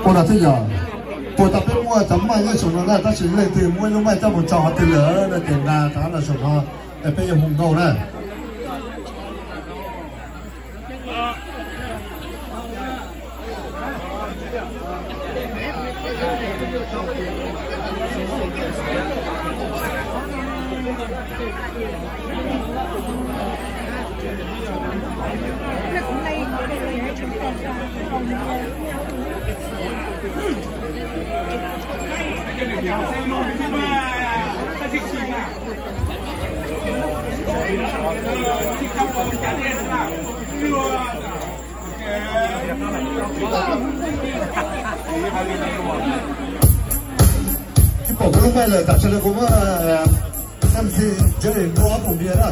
Ua no thiab yog, puas tas peb muaj cov maij nyob saum no na, tab sis leej twg muaj ib lub maij coj mus tso qhov twg lawm no ces na rov qab los saum no, es peb yuav hu nkauj na. Ib pom kuv lub maij lawm, tam sim no kuv muab MC Jerry npau ob pum npias na.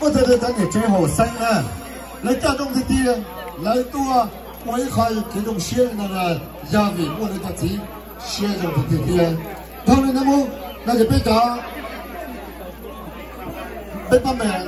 Muaj tag nrho cov niam tsev hauv xeev na, lawv coj zoo tiag tiag, lawv tuaj ua ib qho kev zoo siab li no na, yog vim muaj lawv cov txiv siab zoo tiag tiag. Dhau li no mus no ces peb cov Peb pab me